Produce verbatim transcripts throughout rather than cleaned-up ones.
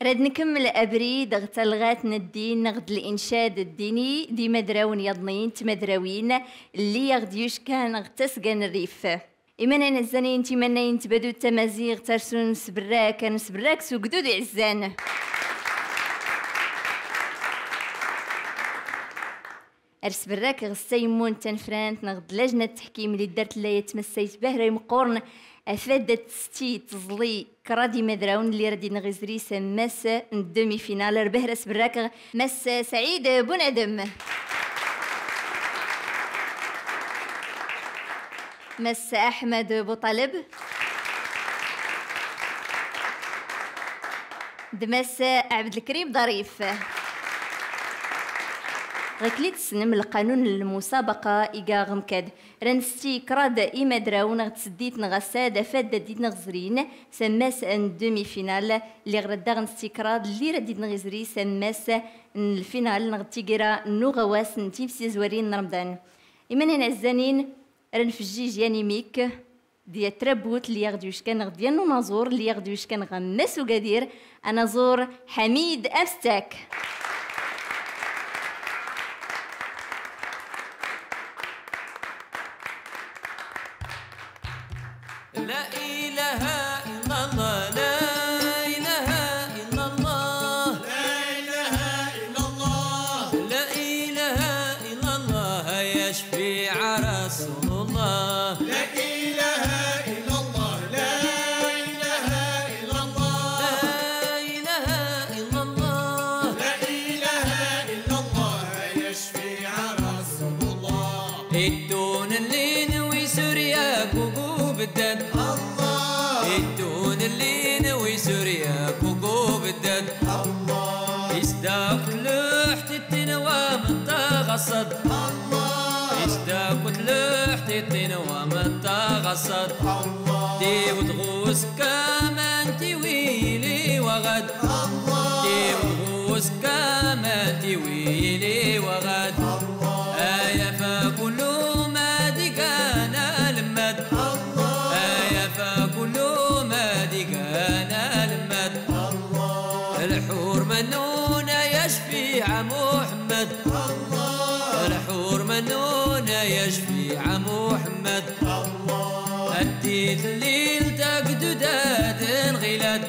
Rad nkemmel abrid ɣ talɣat n ddin ɣ d linshad ddini d imadrawen yaḍnin d tmadrawin lli aɣ d yuckan ɣ tasga n rrif. Imanan ɛzzanin, timannayin n tbadut tamaziɣt, ar sun sberrak, ar nsberrak s ugdud iɛzzan. Ar sberrak ɣ s tayemmunt tanfrant n ɣ d lajna n teḥkim lli ddart layat tmassayt bahra imeqqurn, afad ad testi teẓli kraḍ imadrawen lli rad inɣ izri s ammas n demi-finale. Ar bahra sberrak ɣ mass Saɛid Bunadem. Mass Aḥmed Buṭaleb d mass Ɛebdelkrim Ḍarif. Ɣikelli tessnem lqanun n lmusabaqa iga ɣ mkad. Ra nsti kraḍ imadrawen ɣ tseddit n ɣassad afad ad-inɣ zrin s ammas n demi-finale, lliɣ ra daɣ nsti kraḍ lli rad-inɣ izri s ammas n lfinale ɣ tigira n uɣawas n timsizwarin n Remḍan. Imanan ɛzzanin, Ra nfejjij yan imik d yat trabut lli aɣ d-yuckan ɣ d yan unaẓur lli aɣ d-yuckan ɣ ammas ugadir, anaẓur Ḥamid Amstak. لا إله إلا الله، لا إله إلا الله، لا إله إلا الله، لا إله إلا الله، يا شفيع رسول الله. لا إله إلا الله، لا إله إلا الله، لا إله إلا الله، لا إله إلا الله، يا شفيع رسول الله. Ittun llin wi surya kuku beddan. Allah. Ittun llin wi surya kuku beddan. Allah. Isdakut luḥt ittin wa metta ɣassad. Allah. Isdakut luḥt ittin wa metta ɣassad. Allah. Tiwt ɣus kaman tiwili waɣad. Allah. Tiwt ɣus kaman tiwili waɣad. Aya fa kullu ma d-igan almad. Aya fa kullu ma d-igan almad. Lḥur mannun ya cfiɛ Muḥemmad. Lḥur mannun ya cfiɛ Muḥemmad. Addit llil tagdudad n ɣilad.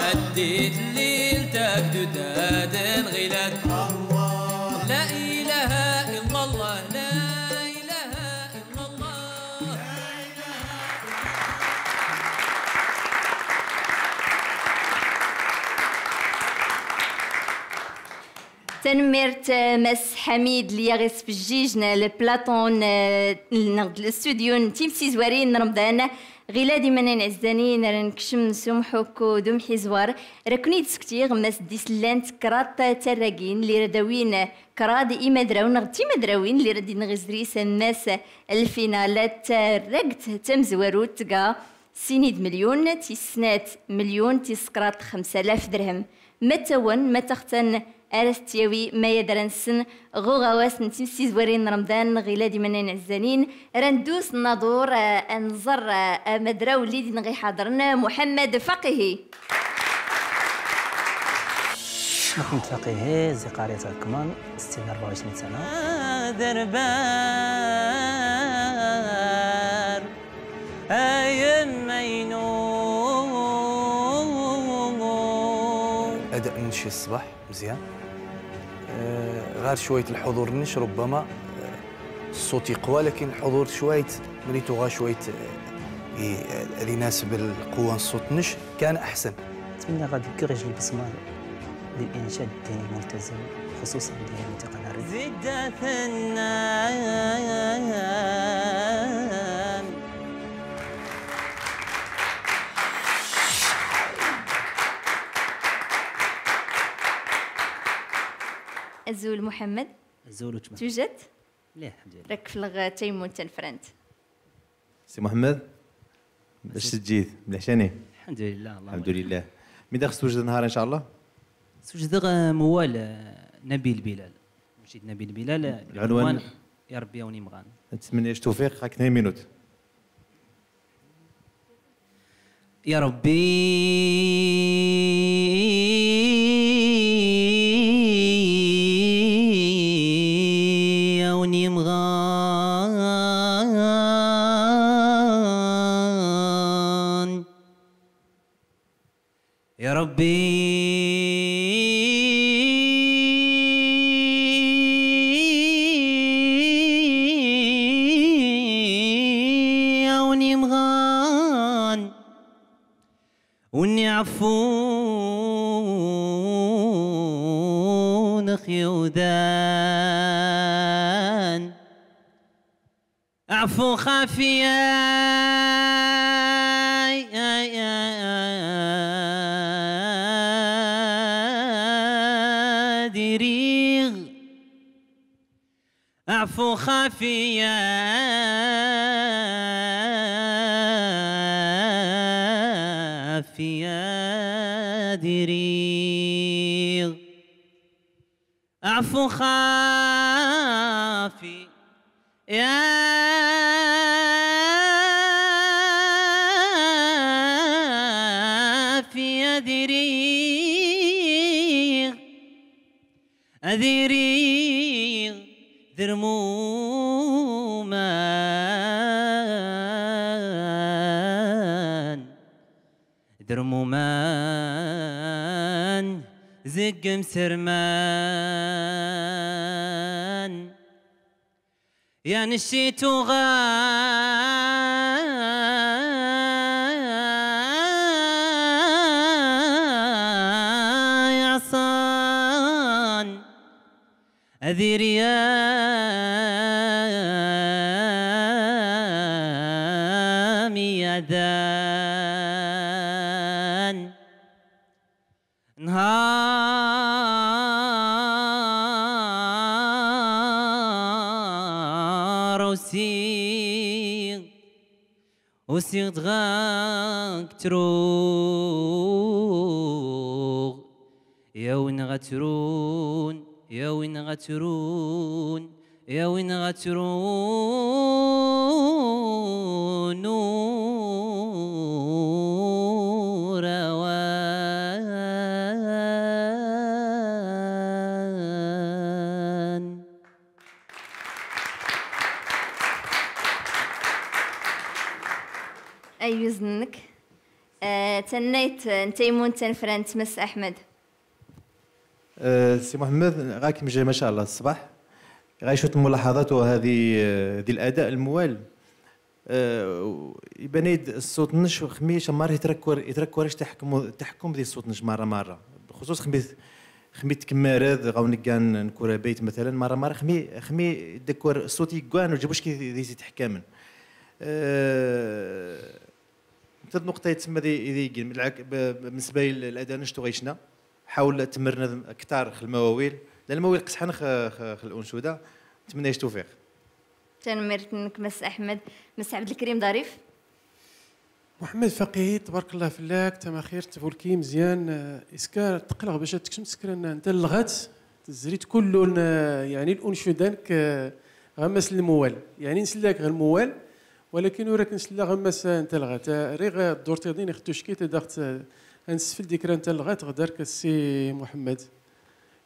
Addit llil tagdudad n ɣilad. La ilaha illa Allah, la ilaha illa Allah. Tanmmirt, eh, Mass Ḥamid, lli aɣ-isfejjijn lplaṭu n, eh, n, n lstudyu n timsizwarin n Remḍan. Ɣilad imannayen ɛzzanin, ra nkcem s umḥukku d umḥizwar, ra ken-id-sktiɣ, Mass, dd-isllan kraḍt tarragin lli ra d-awin kraḍ imadrawen ɣ timadrawin lli ra d-inɣ izri s ammas n lfinale. Tarragt tamzwarut tga sin d milyun, tis snat milyun, tis kraḍt xemsa alaf drhem. Ma tawan, ma taxtan, ara s-tt-yawi mayad ra nssen ɣ uɣawas n timsizwarin n Remḍan. Ɣilad imannayen ɛzzanin, ra nddu s nnaḍur, eh, a nẓer, eh, amadraw lli d-inɣ iḥaḍrn, Muḥemmed Faqihi. Muḥemmed Faqihi, zi qari ɣ kman, stin arbaɛ u ɛcrin sana. Aderbar. Ay maynu. Ada n nci ṣṣbaḥ mzyan. Eh, ɣar cwayt lḥuḍur nnc, rubbama, eh, ṣṣut iqwa, lakin lḥuḍur cwayt, mri tuɣa cwayt, eh, i, eh, ad inaseb lqwwa n ṣṣut nnc, kan aḥsan. Tmenna ɣad ggiɣ ijli bṣman. للإنشاد الديني الملتزم، خصوصًا ديال المنطقة العربية. زيد ثنان. Azul Muḥemmed. Azul. Tujjat? Mliḥ, lḥemdulillah. Rak fell-aɣ tayemmut tanfrant. Si Muḥemmed, bac tejjid, mliḥ cani? Lḥemdulillah, Allahumma. Lḥemdulillah. Min da ɣ-twejdeḍ nnhar, in ca Llah? Swejdeɣ, eh, mawal, eh, Nabil Bilal. Maci d Nabil Bilal, eh, lɛunwan, Ya Ṛebbi a wen-imɣan. Nettmenni-ak ttewfiq, ɣur-k tnin minut. Ya Ṛebbi. يا ربي أوني مغان وني عفون خيودان. اعفو خافي يا، يا، يا، يا ديريغ. اعفو خافي يا، في يا ديريغ. اعفو خافي يا، في يا ديريغ، أديريغ درمومان. درمومان زق مسرمان. يا نشيتو غا يا عصان. أذير يا ميادان. نهار وسيغ وسيغ دغاك تروغ. يا وين غترون، يا وين غترون، يا وين غترون وراوان. أيوز منك. آه، تنيت، آه، نتيمون تنفرنت مس أحمد. آه، سي محمد، غاك مجي ما شاء الله الصباح. غايشوت ملاحظات وهذه، آه، ذي الأداء الموال. آه، يبان يد الصوت نش خمي شمار يتركور، يتركور اش تحكم، تحكم ذي الصوت نش مرة مرة. بخصوص خمي، خمي تكمارض، غاو نقان نكورا بيت مثلًا، مرة مرة خمي، خمي دكور الصوت يقوان وجبوش كي ذي، ذي تحكامن. آه، تد نقطة يتسمى ذي، ذي يجي. بالعك-، ب-، بالنسبة للأداء نشتو غيشنا. حاول تمرنا أكثر خ المواويل. لأن المواويل قسحن خ-، خ-، خ الأنشودة. نتمنى يش توفيق. تنميرت منك مس أحمد. مس عبد الكريم ظريف. محمد فقيه، تبارك الله فلاك، تما خير، تفولكي مزيان، آه، إسكار تقلق باش تكشم تسكرن أنت اللغات، تزريت كلون، آه، يعني الأنشودة نك، آه، غمس الموال. يعني نسلاك غير الموال، ولكن وراك نسلا غمس أنت اللغات. آه، ريغ الدور تيضين يختو شكيت داخت، آه، أنسفل ديكرا أنت اللغات غدارك السي محمد.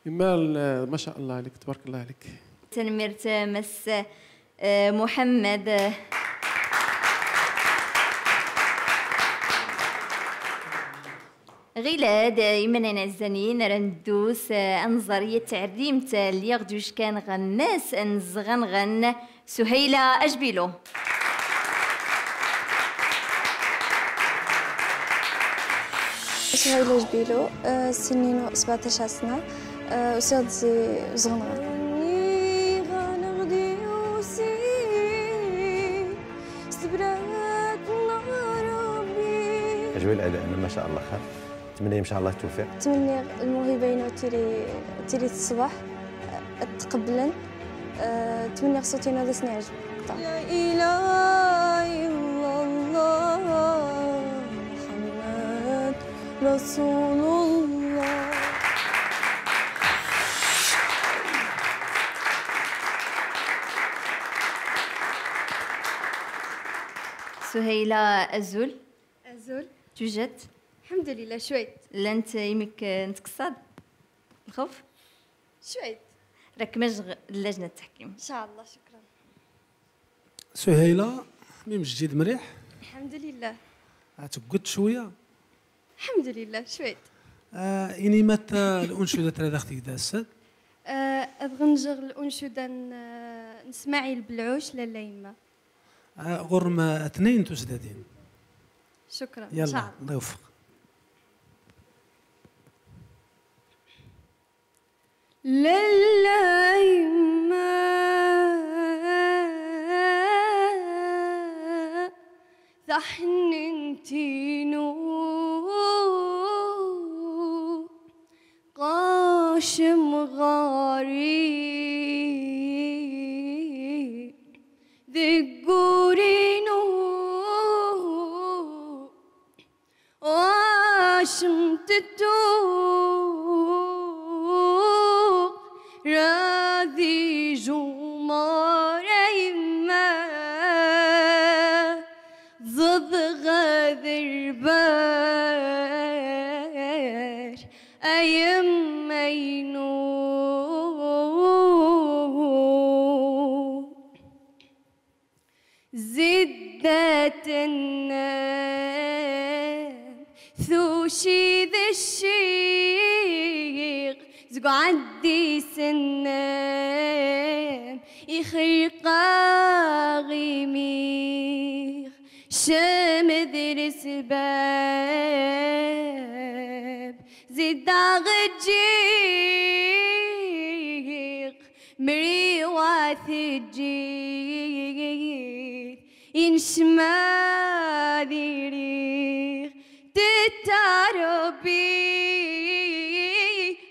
إما ال-، ما شاء الله عليك، تبارك الله عليك. تنميرت مس، آه، محمد. غيلاد، آه، إيمانين عزانين، رندوس، آه، أنظرية تعريمت اللي ياخدوش كان غماس نزغنغن. سهيلة أجبيلو. سهيلة أجبيلو، آه، سنينو سبعتاش سنة، آه، وسيغ دزي زغنغر. أجوي الأداء، أنا ما شاء الله خير. نتمنى إن شاء الله التوفيق. نتمنى الموهبة ينو تيري، تيري الصباح، آه، تقبلن. آه، نتمنى صوتي ينو ذا سنعج. لا إله إلا الله محمد رسول الله. سهيلة أزول. أزول. توجد؟ الحمد لله، شويت. لا، أنت يمك نتقصد؟ الخوف؟ شويت. راك مش غ-، لجنة التحكيم. إن شاء الله، شكرًا. سهيلة، ميم جديد مريح؟ الحمد لله. عتقد شوية؟ الحمد لله، شويت. آه، إني متى الأنشودة ترى داخل تقداسات؟ آه، أبغى نجر الأنشودة ن-، نسماعيل بلعوش، لالا يما. آه، غرمة اثنين تسددين. شكرًا، إن يلا، شاء الله. الله يوفق. لالا يما، ثحننتينو قاشم غاري ذقورينو. واشم تتوق راذي جمارة يما، ضبغة ذربار أيمينو. زدت النام ثوشي ذي الشيق، زقو عدي سنام يخرقا غيميغ، شمذر سباب زداغ الجيق. مريوات الجيل ينشما ذيريغ تتاربي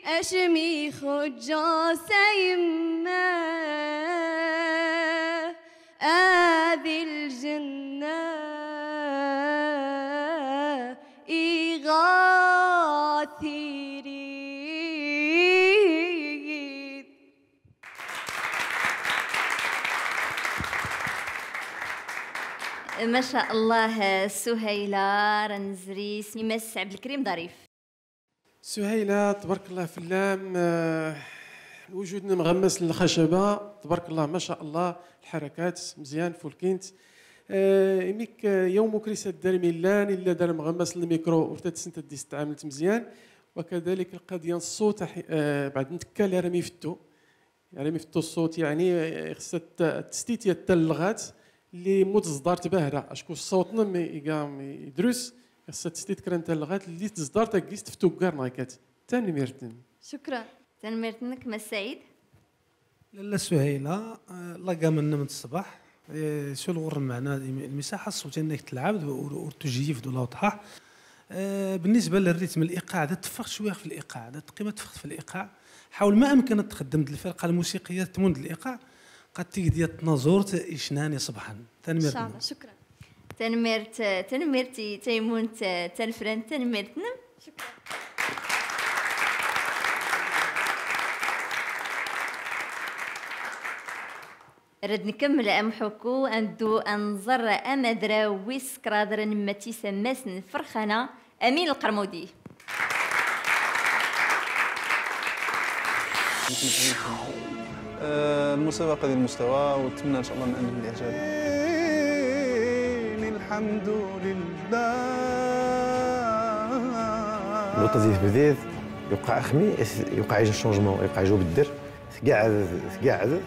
أشمي خجاصة يما. أذي الجنة إيغاثيريد. ما شاء الله، سهيلة رنزريس، ميمس عبد الكريم ظريف. سهيلة، تبارك الله فلام، آه، الوجود مغمس للخشبة، تبارك الله، ما شاء الله، الحركات مزيان، فولكينت. آه، إميك، آه، يوم كريسة دار ميلان، إلا دار مغمس الميكرو، ورتد سنت ديس تعاملت مزيان، وكذلك القضية الصوت، أح-، آه، بعد نتكال رمي فتو. يعني مفتو الصوت، يعني، خصها ت-، تستيتي التلغات اللي مو تزدار تباهرة، أشكو الصوت نم يقام يدرس، خصها تستيت كرا تلغات اللي تزدار تقيس تفتو كارنا كات. تنميرتن. شكرًا. تنميرتنك ما سعيد. لالا سهيلة، آه، الله قام لنا من الصباح. إيه، شو الغر معنا المساحة الصوتية إنك تلعب ور-، ورتجيف دو لوطحة. آه، بالنسبة للريتم، الإيقاع، دا تفخت شوية في الإيقاع، دا تقيمة تفخت في الإيقاع. حاول ما أمكن تخدم د الفرقة الموسيقية تمون د الإيقاع، قد تيجي ديال تنازورت إشناني صباحا. تنميرت إن شاء الله، شكرًا. تنميرت، تنميرتي، تيمونت، تنفرنت، تنميرتنم. شكرًا. رد نكمل أمحوكو، أندو أنظر أمدرا ويسكرادر نمتي سماسن فرخانة. أمين القرمودي. آه، المسابقة ذي المستوى، ونتمنى إن شاء الله نأمن الإعجاب. الحمد لله. الوقت ذي تبديد يوقع أخمي، يوقع يجي شونجمون، يوقع جو بالدر. ثقاعد، ثقاعد،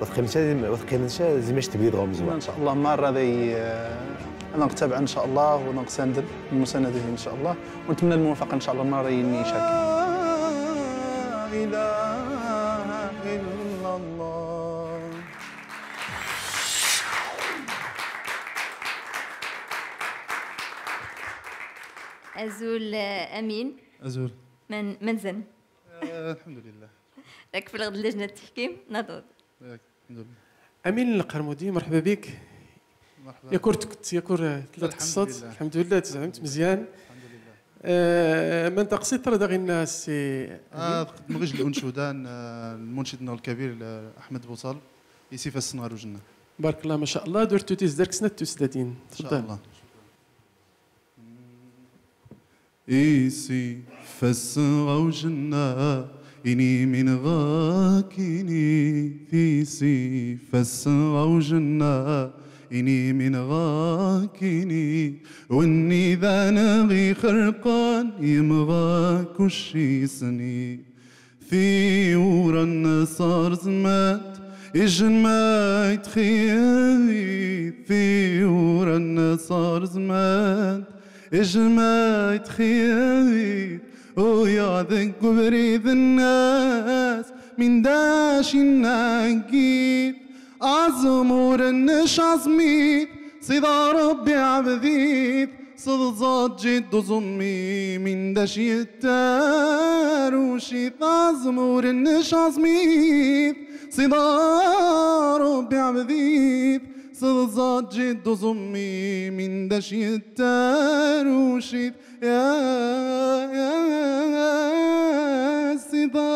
وثقيل نشا، وثقيل نشا زي ما شتبدي دغوم زوا. إن شاء الله مرة ذي، آه، أنا نتابع إن شاء الله، ونقساندل المساندة إن شاء الله، ونتمنى الموافقة إن شاء الله مرة يني شاكر. لا إله إلا الله. أزول، آه، أمين. أزول. من، من زن؟ آه، الحمد لله. راك في الغد لجنة التحكيم، نضوض. ياك، الحمد لله. أمين القرمودي، مرحبا بك. مرحبا. يا كور تكت-، يا كور، آه، تلا الحمد تقصد. لله. الحمد لله، تزعمت مزيان. الحمد لله. آه، من تقصد ترى داغي الناس، آه، آه، أمين؟ قد مغيج الأنشودة، آه، المنشد الكبير، آه، أحمد بوصال، يسيف السنغال وجنة. بارك الله، ما شاء الله، دورتو تيز دارك سنة تسددين. إن شاء تفضل. الله. إيسي فس غوجنا، إني من غاكيني، إيسي فس غوجنا، Ini min ɣa kini, win idan ɣi xerqan, imɣa kuci sni. Tiwra n sar zmat, ijmay txid. Tiwra n sar zmat, ijmay txid. Uya deg ubrid nnas, min dac inna gid. Aẓmur n caẓmit, Sida Ṛebbi ɛbdit, s tẓaǧǧit d uẓummi, min dac yettar ucit. Aẓmur n caẓmit, Sida Ṛebbi ɛbdit, s tẓaǧǧit d uẓummi, min dac yettar ucit. Ya, ya, ya Sida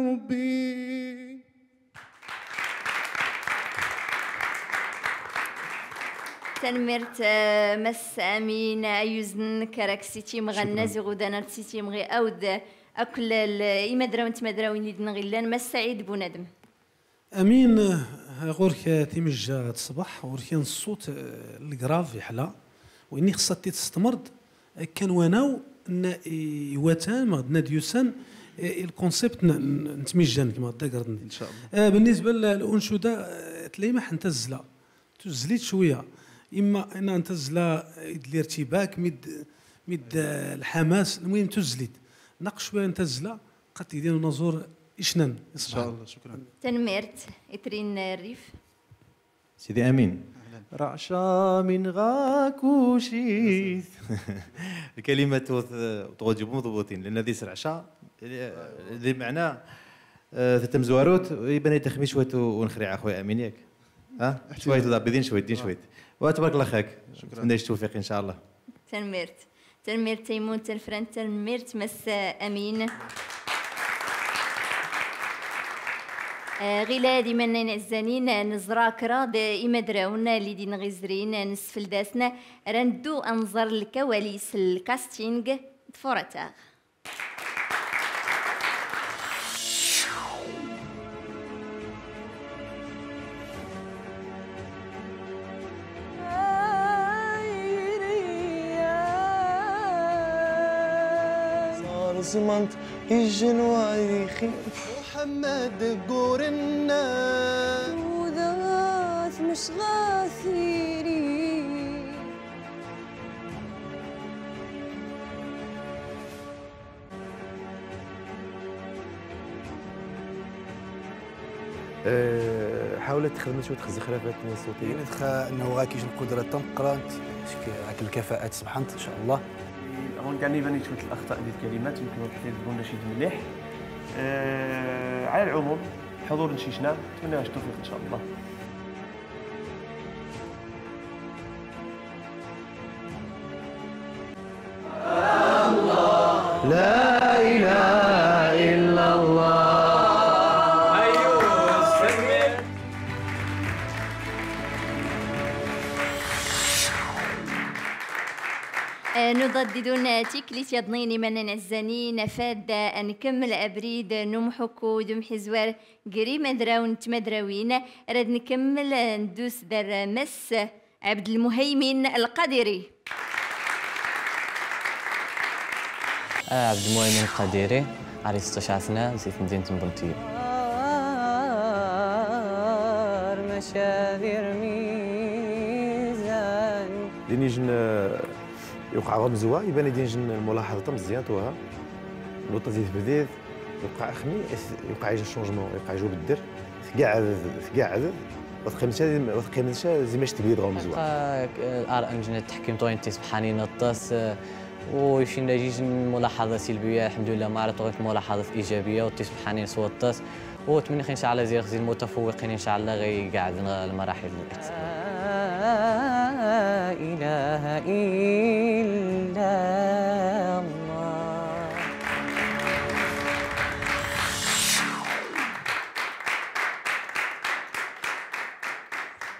Ṛebbi. Tanmmirt, eh, Mass Amin, ayyuz-nnek, arak s-itimɣan, azzur-nnek, arak s-itimɣi awd akk l-, l-, imadrawen d tmadrawin i d-nɣillan, Mass Saɛid Bunadem. Amin, eh, ɣur-k, eh, timejja n ṣṣbeḥ, ɣur-k n ṣṣut, eh, lgrav iḥla, winni xeṣṣa ad t-id-testmrḍ, eh, kan wanaw n, eh, iwatan, ma ɣ-d-nna d-yusan, eh, i lkunṣipt n, n, n tmijja-nnek, ma ɣ-d-d-agrḍ-nni. Incallah. Eh, bnizba l-, luncuda, eh, tlaymaḥ n tazzla, tuzzel-it cwiya. Imma inna n tazzla, eh, i d-lirtibak, mi d, mi d, eh, lḥamas, lmuhim tuzzel-it. Naqq cwiya n tazzla, Qad tgdin unaẓur icnan iṣebḥan. Incallah, cukran. Tanmmirt, itri n rrif. Sidi Amin. Ahlan. Rɛca min ɣa kucit. الكلمات ur t-, ur tɣuǧibum mḍbuṭin, لأن did rɛca, di meɛna, eh, tamzwarut, iban ay taxmi cwayt u-, unexriɛ a xuya Amin, yak? Ha? Cwayt, la, bidin cwayt, din cwayt. Wa tabarak Allah xak. Cukran. Tmnna-c tawfiq, incallah. Tanmmirt. Tanmmirt Taymun, tanfrant, tanmmirt Mass Amin. Eh, ɣilad imannayen iɛzzanen, eh, neẓra kraḍ, eh, imadrawen, eh, lli d-inɣ izrin, eh, nesfeld-asn, ra neddu a nẓer lkawalis, lkasting, ḍfur-ateɣ. Ẓẓmant ijjen wa ixi. Muḥemmed ggurn. Tuda tmesɣa tiri. آه، حاولت تخدم شوية خزخرفات صوتية. يعني، دخا أنه غاكيش القدرة تنقرانت، شك-، هاك الكفاءات سبحانت، إن شاء الله. هون كان يبان شوية الأخطاء ديال الكلمات، يمكن واحد يكون نشيد مليح. آه، على العموم، حضور نشيشنا، نتمنى لكم التوفيق إن شاء الله. لا إله إلا الله. Nuḍa ad-d-idun tiklit yaḍnin imannayen iɛzzanen, afad ad-nkemmel abrid n umḥukku d umḥizwar ger imadrawen d tmadrawin, rad nkemmel ndus dar Mass Ɛebdelmuhaymin Lqadiri. Ɛebdelmuhaymin Lqadiri, ar isṭac asna zi tmdint n Bentiya. Ar maca d irmizan. Din ijn, eh, iwqeɛ ɣ umzwa, iban ad ijn lmulaḥaḍa tamẓẓyant, waha. Nuṭa zi tbdid, Iwqeɛ axmi, iwqeɛ ijn changement, iwqeɛ ij ubeddel, tgaɛded, tgaɛded, ur teqqimeḍ ca, ur teqqimeḍ ca zi mac tbdid ɣ umzwa. Ar nijn ttḥkim tuɣin tisebḥanin aṭas, u ijn ijn mulaḥaḍa silbiya, lḥemdulillah, ma ɛriḍ tuɣin mulaḥaḍa ijabiya, u tisebḥanin s waṭas, u tmenniɣ in ca Llah zi, zi lmutafewwiqin in ca Llah ɣa iqeɛden ɣ lmaraḥil. لا إله إلا الله.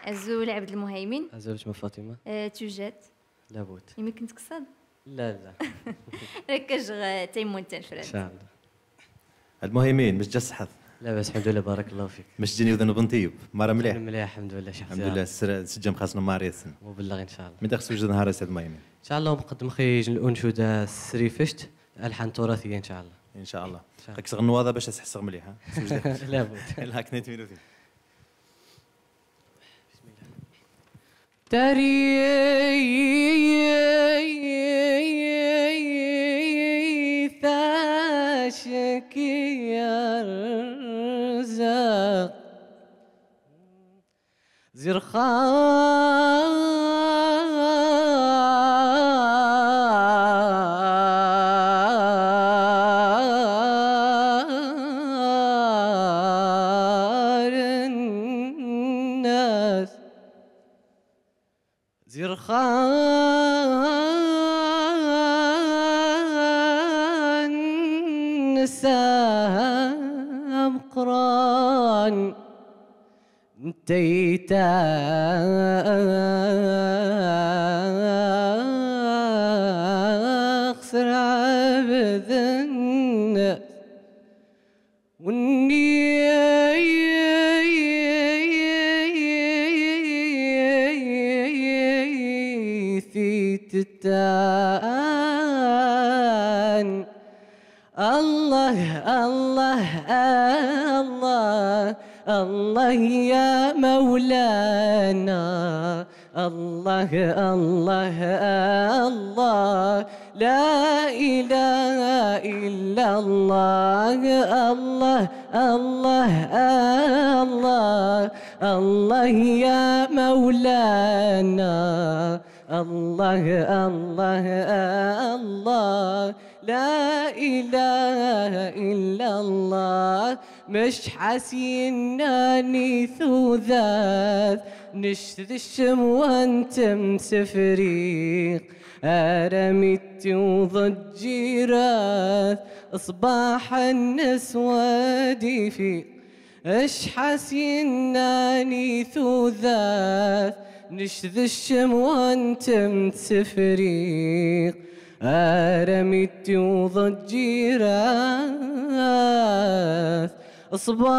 Azul Ɛebdelmuhaymin. Azul a gma Faṭima. Eh, tujjat? Labud. Imi kint tksaḍ? La, la. Rkj ɣ Taymun tanfrant. In ca Llah. Ɛebdelmuhaymin, mec ǧa ṣṣeḥḥat. لاباس، الحمد لله، بارك الله فيك. مش جيني وذن بنتيب، مرة مليح. مليح، الحمد لله، شخص الحمد لله، السر-، سجم خاصنا ماريسن. مبلغ إن شاء الله. من داخل سجد نهار يا سيد مايمن. إن شاء الله مقدم خيج الأنشودة السريفشت، ألحان تراثية إن شاء الله. إن شاء الله. إن شاء الله. خاك سغنو هذا باش تحسغ مليح، ها؟ سجد. لابد. لا، كنت من وثيق. تريث أشكي أرزاق زرخان الناس. زرخان سام قران. نتيتا خسر عبد الناس. والنيثي تتان. الله، الله، الله، الله يا مولانا. الله، الله، الله، لا إله إلا الله. الله، الله، الله، الله يا مولانا. الله، الله، الله، لا إله إلا الله. مش حاسين أني ثوذاذ، نشذ الشم وانتم سفريق. أرميت وضجيرات، صباح النسوة ديفي. اش حاسين أني ثوذاذ، نشذ الشم وانتم سفريق. أرميت وضجيرات، صباح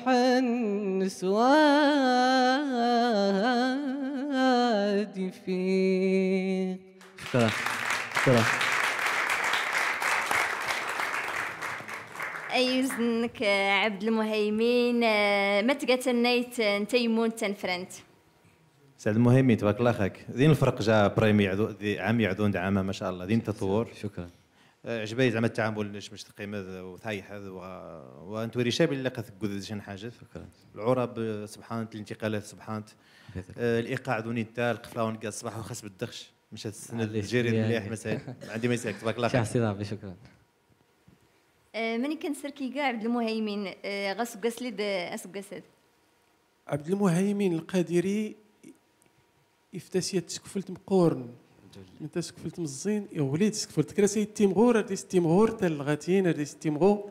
النسوة ديفي. شكرًا. شكرًا. أيوزنك، آه، عبد المهيمن، آه، ما تقاتنيت، آه، نتيمون تنفرنت. سعد المهيمن، تبارك الله خاك. دين الفرق جا برايم يعدو-، دي عام يعدون دعامة، ما شاء الله. دين تطور. شكرًا. آه، عجباي زعما التعامل، نش مش تقيمذ وثايحذ و-، وانت وريشة بالله قد قد شن حاجة. شكرًا. العرب، آه، سبحان الانتقالات، سبحان، آه، الإيقاع دوني تا القفلة ونقا الصباح وخاص بالدخش. مش هتستنى معليش. تجري يا، مليح يا. مسائل. ما عندي ما يسالك، تبارك الله شي خير. سي ربي، شكرًا. آه، ماني كنسركي كاع عبد المهيمن، آه، غاسقاس لي د-، اسقاس هاد. عبد المهيمن القادري يفتاسيا تسكفلت مقورن. الحمد لله. من تسكفلت مزين، يولي تسكفلت كراسي التيمغور، رديس التيمغور، تلغاتين، رديس التيمغور.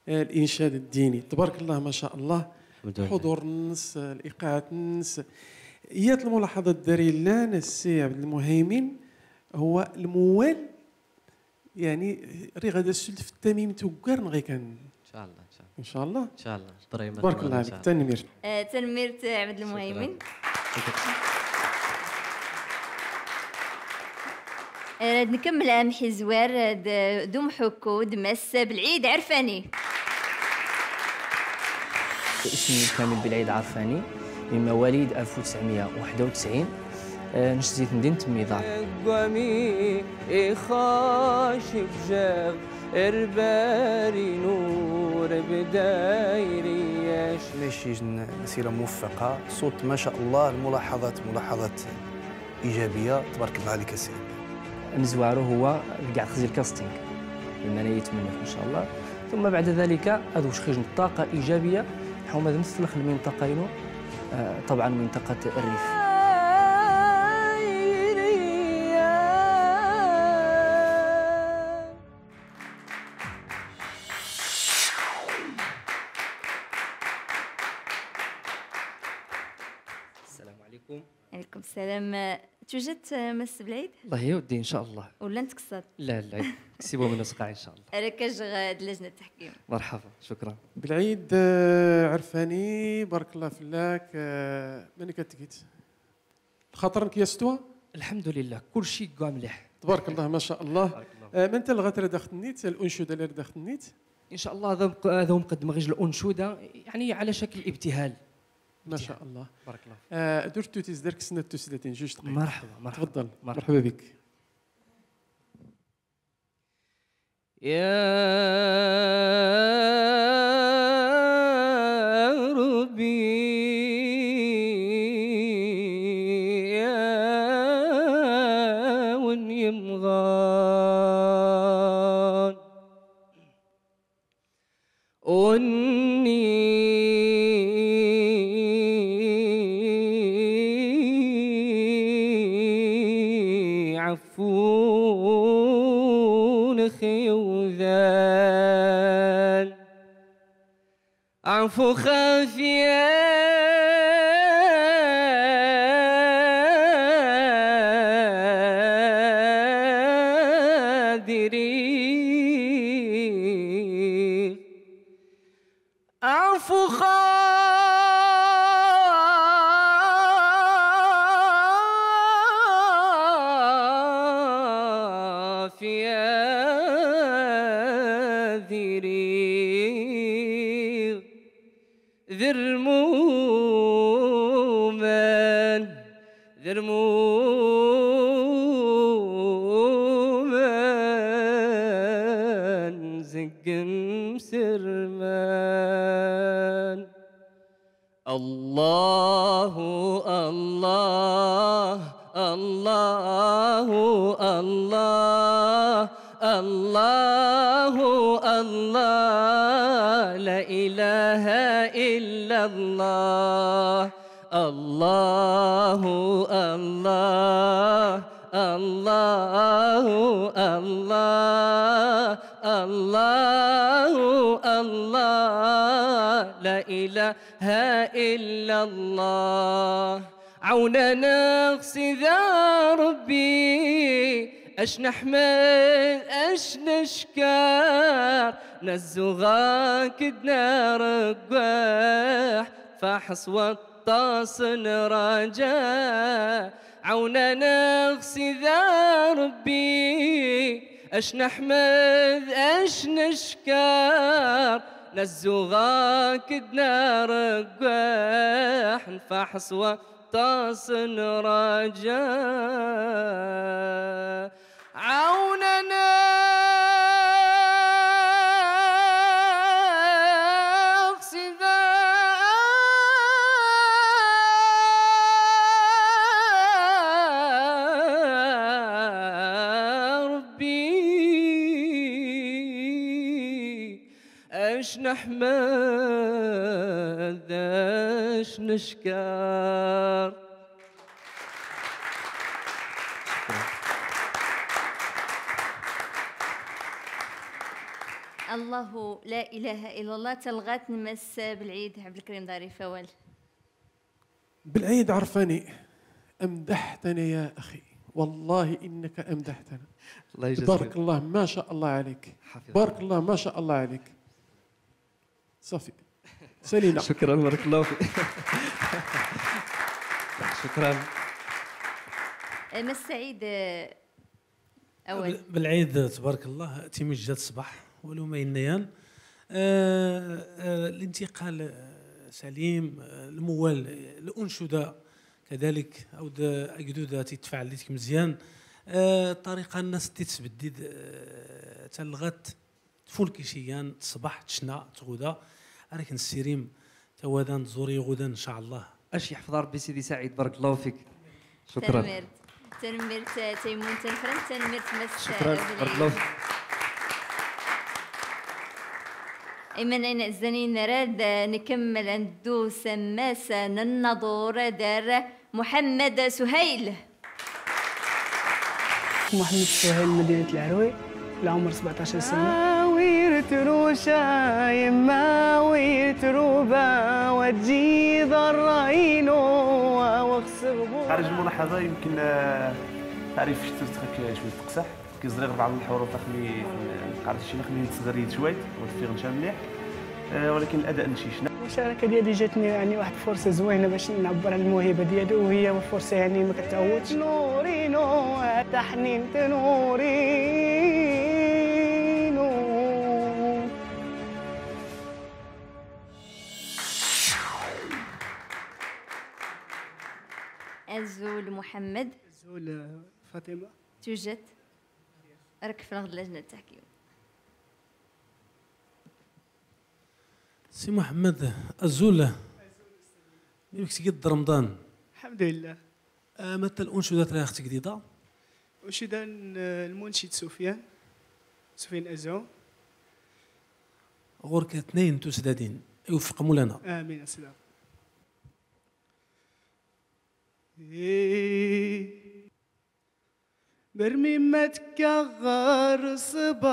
آه، الإنشاد الديني. تبارك الله، ما شاء الله. الحمد لله. حضور الناس، آه، الإيقاعات الناس. إيات الملاحظة الدارية لنا السي عبد المهيمن هو الموال، يعني، ري غادا السلف التميم توقر نغي كان. إن شاء الله، إن شاء الله. إن شاء الله. إن شاء الله. إبراهيم تبارك الله عليك. تنمير. آه، تنميرت عبد المهيمن. شكرًا. آه، نكمل أمحي زوار، آه، د-، دوم حكو، دمس بالعيد عرفاني. اسمي كامل بالعيد عرفاني، من مواليد ألف وتسعمية وواحد وتسعين، آه، نشتي مدينة ميدار. قوامي إخاش بجاغ إرباري نور بدايري ياش. ماشي جن-، مسيرة موفقة، صوت ما شاء الله، الملاحظات ملاحظات إيجابية، تبارك الله عليك يا سي ربي. نزوارو هو قاع خزي الكاستينغ، بما أنا يتمنى إن شاء الله. ثم بعد ذلك هذا واش خرج طاقة إيجابية، حوما مثل المنطقة ينو، آه، طبعًا منطقة الريف. السلام عليكم. عليكم السلام. توجد مس بلعيد؟ الله يودي إن شاء الله. ولا نتكسر؟ لا، لا، كسيبو من الصقاع إن شاء الله. راك جا د لجنة التحكيم. مرحبا، شكرا. بلعيد، آه، عرفاني، بارك الله فلاك، آه، من كتكيت؟ خاطرنك يا ستوى؟ الحمد لله، كل شيء قام مليح. تبارك الله، ما شاء الله. بارك الله. آه، من تلغت ردخت النيت، الأنشودة اللي ردخت النيت؟ إن شاء الله، هذا مق-، هذا مقدم غير الأنشودة، يعني على شكل ابتهال. ما شاء الله. بارك الله فيك. آه، درتو تيزدرك سنة تسدتين، جوج دقايق. مرحبا، مرحبا. تفضل. مرحبا. مرحبا بك. يا ربي، يا ون يمغان. وني عفون خيوذان. عفو خافيا ديري. عفو خافيا ديري. ذرمومان، ذرمومان، زقم سرمان. الله، الله، الله، الله، الله، الله، لا إله إلا الله. الله، الله، الله، الله، الله، الله، لا إله إلا الله. عونا نغسي ذا ربي، أش نحمد أش نشكر، نزوغاك دنار قوح، فحص وطاس نراجع. عونا نغسي ذا ربي، أش نحمد أش نشكر، نزوغاك دنار قوح، نفحص و طاس نراجع. عونا نغسي ذا ربي. أش نحمد، أش نشكر. الله، لا إله إلا الله. تلغات نمس بالعيد عبد الكريم ضريف أول. بالعيد عرفاني، أمدحتنا يا أخي، والله إنك أمدحتنا. الله يجازيك. تبارك الله، ما شاء الله عليك. حفظك. بارك الله، ما شاء الله عليك. صافي. سالينا. شكرا، بارك الله فيك. شكرا. أه، مس سعيد، أه، أول. بال-، بالعيد تبارك الله، تيمجد الصباح، ولو ما ينيان. آه، آه، الانتقال، آه، سليم، آه، الموال، آه، الأنشودة كذلك، أو د-، أجدودة تيتفاعل ديتك مزيان. آه، الطريقة الناس تتسبدد، آه، تلغت فول كيشيان، تصبح، تشنا، تغودا، راك نسيريم، تاوادان، تزوري غودا إن شاء الله. أش يحفظ ربي سيدي سعيد، بارك الله فيك. شكرا. تنميرت، تنميرت، تيمون، تنفرن، تنميرت، مس، شكرا، بارك الله فيك. إيمن أين الزنين راد نكمل ندو سماسة ننظر دار محمد سهيل. محمد سهيل، مدينة العروي، العمر سبعطاش سنة. ويرتروشا يما ويرتروبا وتجي ضرينو وخس خارج الملاحظة، يمكن، آه، تعريف الشتوت خاك شوية تقصح. كيزريغ بعض الحروف خلي قعدت شي خلي نتغريد شوية، وتفيغ نشا مليح. آه، ولكن الأداء نشيشنا. المشاركة ديالي جاتني يعني واحد الفرصة زوينة باش نعبر على الموهبة ديالي، وهي فرصة يعني ما كتعوضش. نوري نو، تحنين تنوري نو. أزول محمد. أزول فاطمة. توجد. راك في الغد لجنة التحكيم. سي محمد أزول. ميمك تجد رمضان. الحمد لله. آه، متى الأنشودة تراها أختك جديدة؟ أنشودة ن-، المنشد سفيان، سفيان أزعو. غورك اثنين تسدادين. يوفق مولانا. آمين، السلام. إيه. برمي ما تكغر صباح،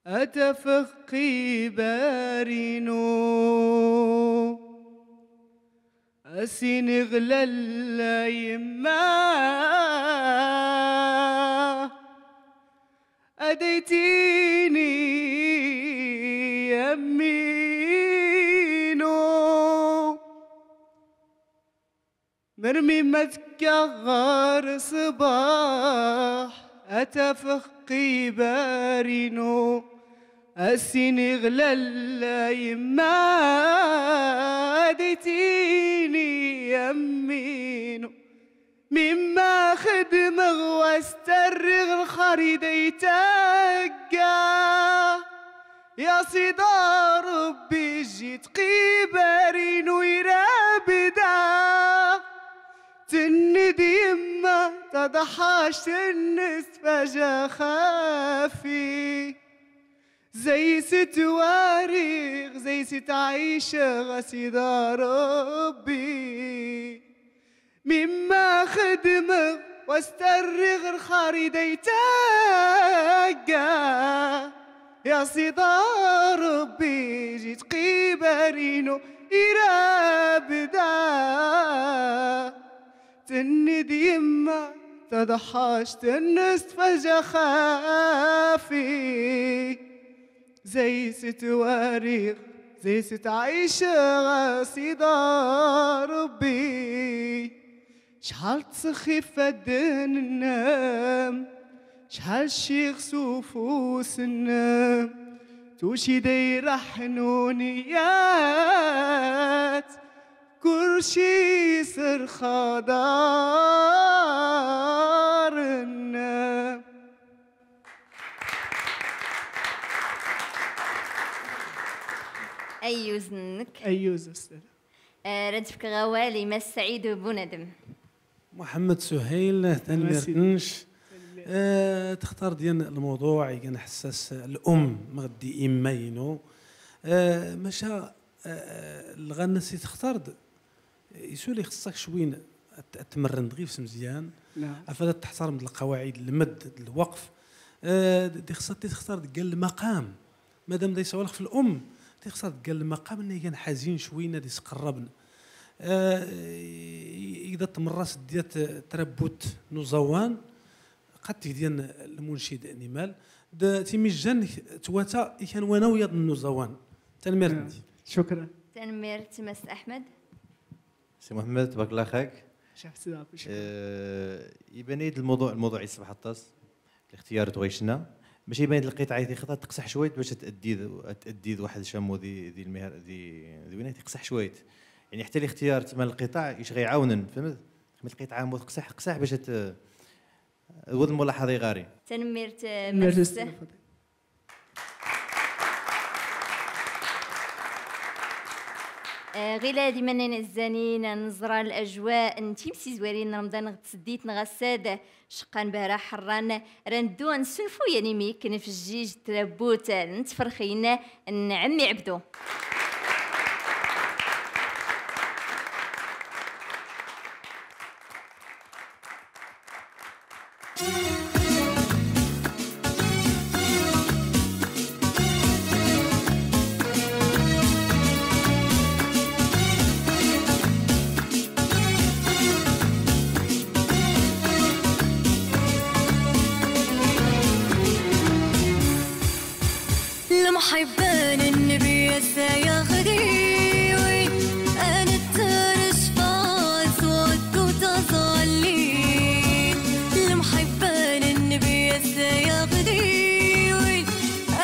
أتفقي بارينو، أسيني غلال يما. أديتيني يمينو، مرمي ما تكغر صباح، أتفقي بارينو، أسيني غلال يما، أديتيني يمينو. مما خدمغ واسترغ الخريدة يتقى. يا سيدي ربي جيت قيبرين ويرابدا. تند يما تضحاش تنس فجا خافي. زي ستواريخ، زي ستعيشغ سيدي ربي. مما خدمغ واسترغ الخريدة يتقى. يا سيدي ربي جيت قيبرينو إرابدا. تند يما تضحاش تنست فجا خافي. زي ستواريخ، زي ستعيش غاسي دار ربي. شحال تسخي فدن النام، شحال الشيخ سوفوس النام، توشي دايرة حنونيات، كلشي سر خضار النام. أيوز نك. أيوز أستاذ. آه، ردفك غوالي ما السعيد بنادم. محمد سهيل، تنميرتنش. آه، تختار ديال الموضوع، يكون حساس الأم، ما غدي إما ينو. آه، ماشا، آه، الغنى سي تختار د-، يسولي خصك شوين ات-، اتمرن دغيف مزيان. نعم. افلا تحترم القواعد، المد، الوقف. آه، دي خصك تختار ديك المقام. مادام دايسا والخ في الام، دي خصك ديك المقام انه كان حزين شوينه دي سقربن. آه، ي-، اذا تمرس ديت تربوت نوزوان، قد ديال المنشد نيمال، د-، تيميجان تواتا كان وانا وياض نوزوان. تنميرت. نعم. شكرا. تنميرت مس أحمد. سي محمد، تبارك الله خاك. شاف سيدي، شكرا. آه، يبان يد الموضوع، الموضوع يصبح الطاس. الاختيار تويشنا. ماشي يبان يد القطعة يدي خطأ تقصح شوية باش تأدي ذ-، تأدي ذ واحد شامو ذي، ذي المهر، ذي، ذي وين تقصح شوية. يعني حتى الاختيار تما القطع يش غيعاونن، فهمت؟ من القطعة مو تقصح، قصح باش ت-، ود الملاحظة يغاري. تنميرت مس. آه، غيلا ديما نزانين نزرا الأجواء، نتيم سيزوارين رمضان غتسديت نغساد، شقان بهرا حران، رندو نسنفو يعني ميك نفجيج تربوت، نتفرخين، نعمي عبدو. Lmḥibba n-nnbi a-s-yaɣli win, a-nttr-cfan s-waddud aẓalli. Lmḥibba n-nnbi a-s-yaɣli win,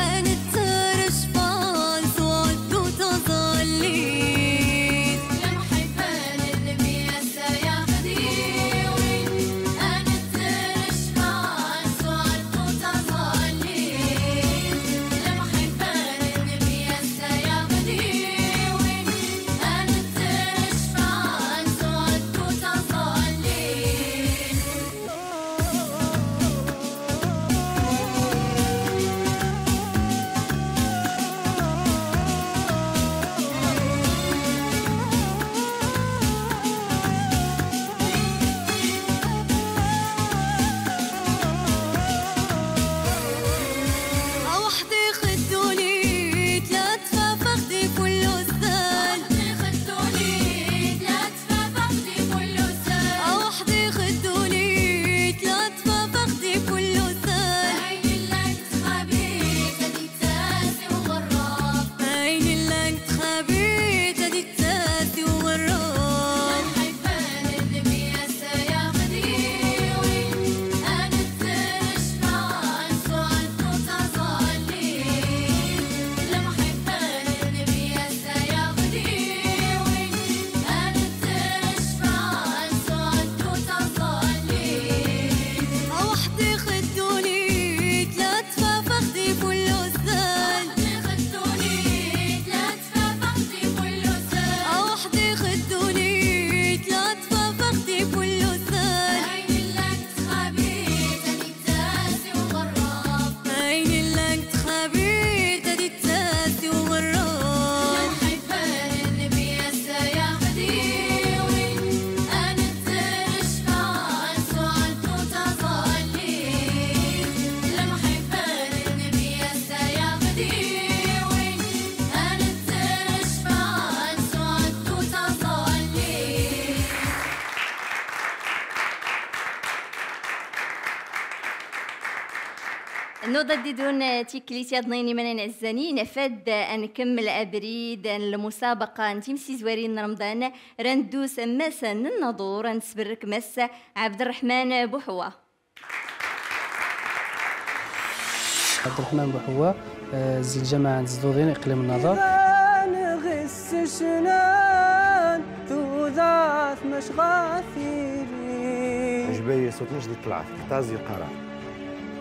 a-nttr-cfan s-waddud aẓalli. Nuḍa ddidun tiklit yaḍnin imanan ɛzzani, nafad ad-nkemmel abrid n-lmusabaqa n-timsizwarin n-Remḍan, ra nddu s-ammas n-nnaḍur, ad-nsbrrk mass Ɛebd Rreḥman Buḥwa. Ɛebd Rreḥman Buḥwa, eh, zzi lǧamaɛ n-tẓḍuḍin iqlim n-nnaḍur. Ɛjbay ṣṣut-nnek di ṭṭelɛat, ḥta zzi lqarar.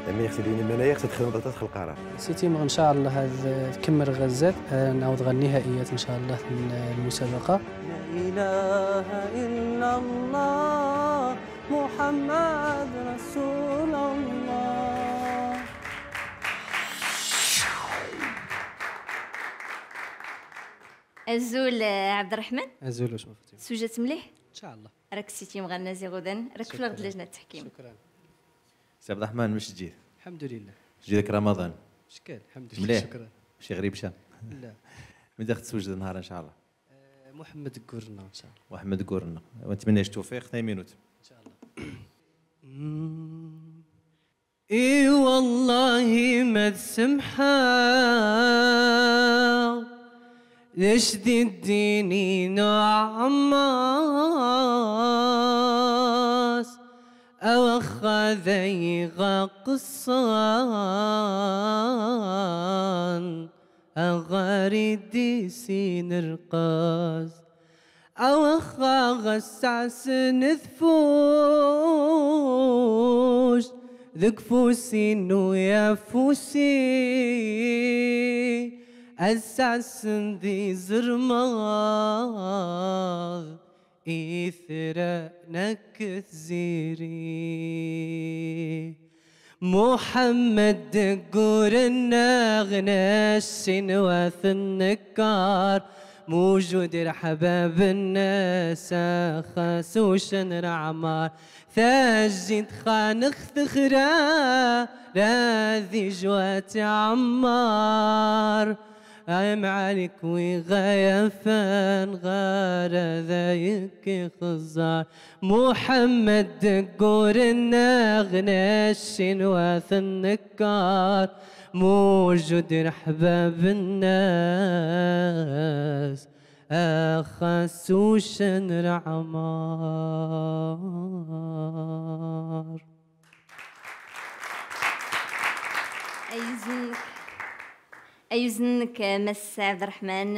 Ami ɣ-tdini mana ɣ-tdxil ḍat lqarar. Siti mɣ ncallah ad-tkemmel ɣ-zzat, eh, ad-nawḍ ɣ-nnihaiyat ncallah n-lmusabaqa. Azul, eh, Ɛebd Rreḥman. Azul, wacma Fatima? Sujat mliḥ? Ncallah. Rak siti mɣ-nna zi ɣudan, rak flɣ d-lajna n-tḥkim. Cukran. Si Ɛebd Rreḥman, mec tjid? Lḥemdulillah. Mec tjid ak Ramaḍan? Cukran, lḥemdulillah. Mliḥ? Cukran. Mec ɣrib ca? La. Min dax tsujad nnhar ncallah? Eh, Muḥemmed Gurna ncallah. Muḥemmed Gurna. Wa ntmnna-ak ttawfiq, tayminut. Ncallah. I wallahi ma ad-semḥeɣ, d acu d ddin-inu Ɛemmar, a waxxa d ay iɣ-qeṣṣan, a ɣar idis-in rqas. A waxxa ɣas sɛasen d fust, deg fus-inu yafusi, ad sɛasen d izermaḍ, itran akk tziri. Muḥemmed deg ur-nneɣ, nessin wa t-nekkar, mujud irḥbab-nnes, axas ucen n Ɛemmar. Tajjint xanex texra, rad ijwat Ɛemmar. Ay mɛɛlik wi ɣa-yafan ɣar-adayk ixẓar, muḥammad dggur-nnaɣ nacci n-wat-nnekkar, mujud n-aḥbab-nnas, axas uccan n-ɛmar. Ayyuz-nnek, ayyuz-nnek, Mass Ɛebd Ṛṛeḥman.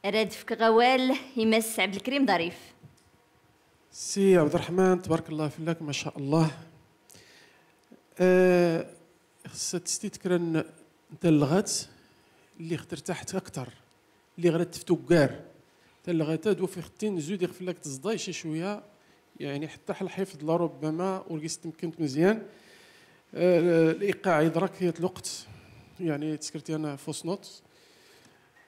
Rad fkeɣ awal i Mass Ɛebd Lkrim Ḍarif. Si Ɛebd Ṛṛeḥman, tbaṛak Llah fell-ak, ma ca Llah. Eh, xs-ad tstid kra n-, n-tallɣat lli ɣ-trtaḥt akter, lli ɣ-rad tft uggar. Tallɣat-ad, wa f-ixttin zud iɣ fell-ak tẓḍa ici cwiya, yeɛni ḥtta ḥlḥifḍ la rubbama ur gis tmkknt mzyan. Eh, liqaɛ iḍra-k yat lweqt, yeɛni tskrt yan fausse note.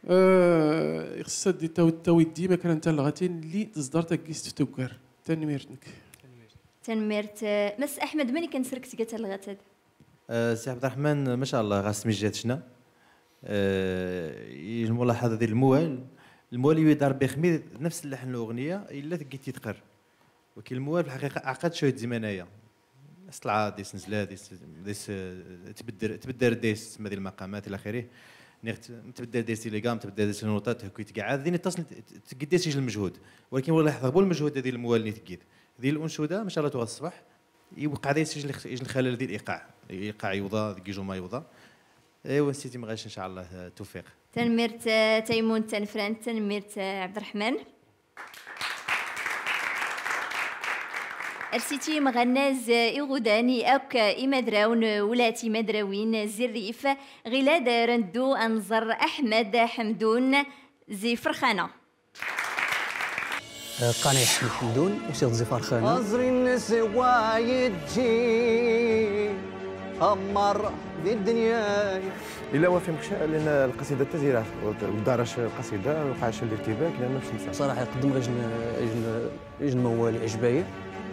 Eh, xs-ad tawi-, tawid dima kra n-tallɣatin lli tẓḍart ad gis tft uggar. Tanmirt-nnek. Tanmirt, eh, Mass Aḥmed, mani kan srk tga tallɣat-ad? Eh, Si Ɛebd Ṛṛeḥman, ma ca Llah, ɣas mijjat cna. Eh, i lmulaḥaḍa di lmwal, lmwal iwi-d Ṛebbi xmi, d nafs llaḥn n-uɣniya, illa tggi titqr. Waki lmwal, fi lḥaqiqa, ɛqad cwiya d ziman aya. Sṭlɛa, dis nzla, dis, dis, eh, tbddr, tbddr dis, ma di lmaqamat, ila axirih. Niɣ t-, tbddr dis di ligam, tbddr dis nuṭat, hkwi tgɛad, din iṭṭasn t-, tggi dis ij lmejhud. Walakin walaḥ tɣbu lmejhud di lmwal-nni tggid. Di luncuda, ma ca Llah tuɣa ṣṣbeḥ, Iwqeɛ dayes ij lx-, ij lxalal di liqaɛ. Iqaɛ iwḍa, deg ijuma iwḍa. Iwa, Sidi Mɣac, in ca Llah, eh, tuffiq. Tanmirt, eh, Taymun Tanfrant, tanmirt, eh, Ɛebd Ṛṛeḥman. Ar Siti Mɣanna, eh, iɣudan i akk, eh, imadrawn, eh, wlat imadrawin, eh, zi rrif, ɣilad, eh, rnddu anẓr Aḥmed Ḥemdun zi Ferxana. Qqaren-as Ḥemdun, usiɣ-d zi Ferxana. Aẓri-nnes wa yeǧǧa ammar di ddnya. Illa wa fhim xca, llan lqasida d taziraɛt, ur d-, ur d-ḍarrac lqasida, ur yuqeɛ ca lirtibak, llan mafc nsan. Ṣṣaraḥa, iqeddem ɣ-ijn, ijn, ijnmawal iɛǧb-ayi,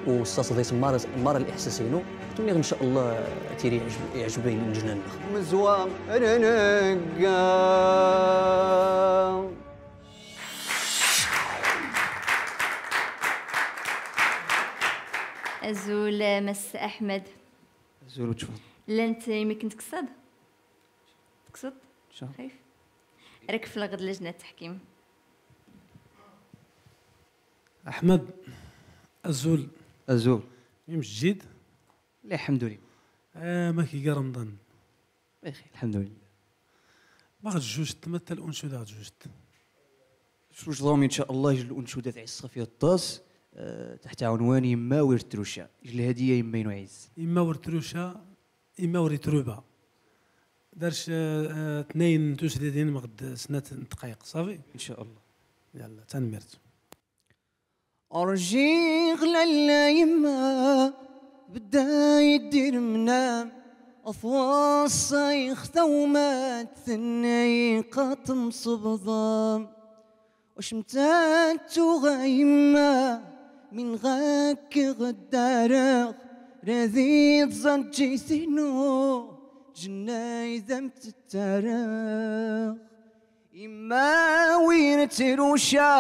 u ṣṣaṣḍ-is merra, merra liḥsas-inu. Tmenniɣ, in ca Llah, ad tili iɛǧb-, iɛǧb-ayi lǧnan-nneɣ. Mezwa rnegga. Azul, Mass Aḥmed. Azul, wacfeḍ. Llant yemma-k n-tksaḍ? Tksaḍ? Xif. Rak flaɣ d lajna n-tḥkim. Aḥmed, azul. Azul. Imjjid? Lḥemdulillah. Eh, amek iga Remḍan? Bixir, lḥemdulillah. Ma ɣ-tjjujt, ma d tal-uncuda ɣ-tjjujt? Tjjujt ḍamin, in ca Llah, ij l-uncuda tɛiss ɣef yiṭṭas, eh, taḥt ɛunwan Yemma ur ttruca. Ij lhadiya Yemma-inu ɛizz. Yemma ur ttruca, Yemma ur ittruba. Darc, eh, eh, tnayen n tusdidin, ma ɣ-d snat n ddqayeq, ṣafi? In ca Llah. Yalla, tanmirt. Rǧiɣ lalla yemma, bda yeddir mnam, tweṣṣa-yi tawmat, tenna-yi qad temsebḍa. Wacemta tuɣa yemma, min ɣakk ɣ-ddareɣ, rad iẓ-ǧǧit-inu, jnna-y d am-ttareɣ. Yemma ur ttruca,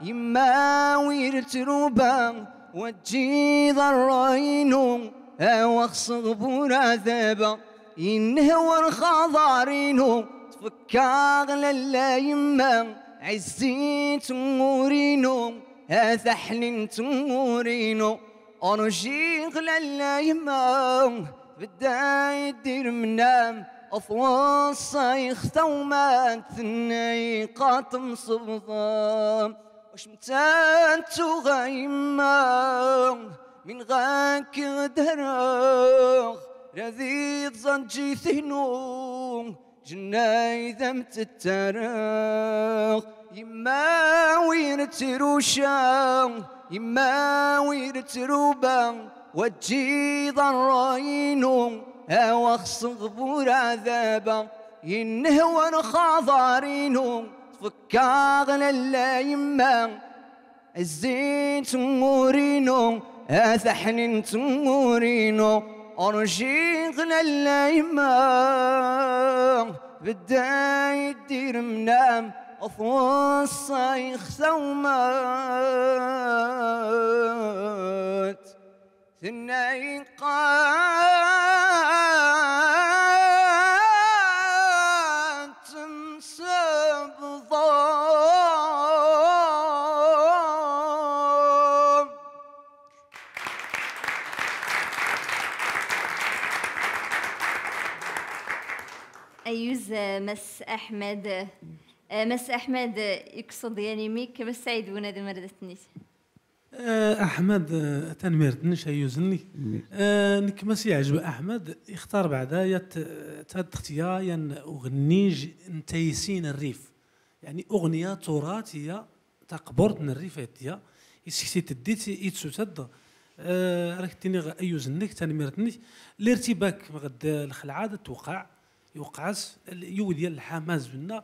yemma ur ttruba, wa ǧǧiɣ ṛṛay-inu, awa ɣ-ṣṣeɣbur ɛdaba, inhwa ṛxaḍar-inu, tfekka-ɣ lalla yemma, ɛizz i tmura-inu, a taḥnin n tmura-inu. Rǧiɣ lalla yemma, bda yeddir mnam, tweṣṣa-yi tawmat, tenna-yi qad temsebḍa. Wacemta tuɣa yemma, min ɣakk ɣ-ddareɣ, rad iẓ-ǧǧit-inu, jnna-y d am-ttareɣ. Yemma ur ttruca, yemma ur ttruba, wa ǧǧiɣ ṛṛay-inu, awa ɣ-ṣṣeɣbur ɛdaba, inhwa ṛxaḍar-inu, tfekka-ɣ lalla yemma, ɛizz i tmura-inu, a taḥnin n tmura-inu. Rǧiɣ lalla yemma, Bdda iddir mnam ɣ twaṣṣa ixsawmat. Tnna iqqan tnsbḍa. Ayyuz, eh, Mass Aḥmed, eh, Mass Aḥmed, eh, ikṣṣd yan imik, Mass Saɛid Bunadem ar dat-nni. Eh, Aḥmed, eh, tanmirt-nnek ayyuz-nnek. Eh, nekk ma s-iɛǧeb Aḥmed, ixtar beɛda yat, eh, tad-, ixtya yan uɣnij n taysi n rrif. Yaɛni uɣnya tuṛaṭ iya taqburt n rrif ay tya, isekti-t-dd i tsuta-dd, eh, ar ak-ttiniɣ ayyuz-nnek, tanmirt-nnek. Lirtibak, mɣ-dd lxelɛa ad tewqeɛ, iwqeɛ-as, l-, yiwed yan lḥama zbenna,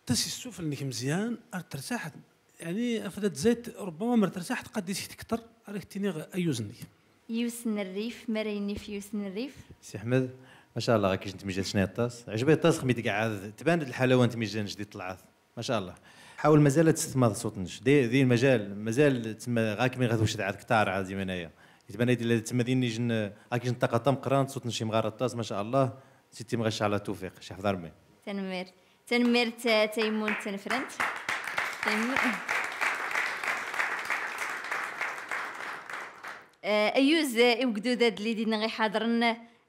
tas issufel-nnek mzyan, ar tertaḥ, yaɛni, afad ad tzayt, rubbama mer tertaḥ, tqadd isek-t kter, ar ak-ttiniɣ ayyuz-nnek. Yiwet n rrif, mara yennif yiwet n rrif. Si Ḥmed, ma ca Allah, ɣakk ijj n tmijja tecna iṭṭas. Ɛejba iṭṭas, xmi tqɛɛed, tban-d lḥalawa n tmijja n jdid ṭṭlɛat. Ma ca Allah. Ḥawel mazal ad tsetmaḍ ṣṣut-nnek. Di, di mazal, mazal tma-, ɣakk mi ɣa twced ɛad ktar ɛad ziman aya. Itban-d illa tma din ijn, ɣakk ijn ṭṭaqa tameqqrant, ṣṣut-nnek imɣar aṭṭas, ma ca Allah. Sitti mɣa ca Allah tewfiq, ca Ḥmed Armi. Tanmmirt. Tanmmirt, eh, tayemmunt tanfrant. Tayemmu-, eh, ayyuz, eh, i ugdud ad lli dinna ɣ-iḥaḍren,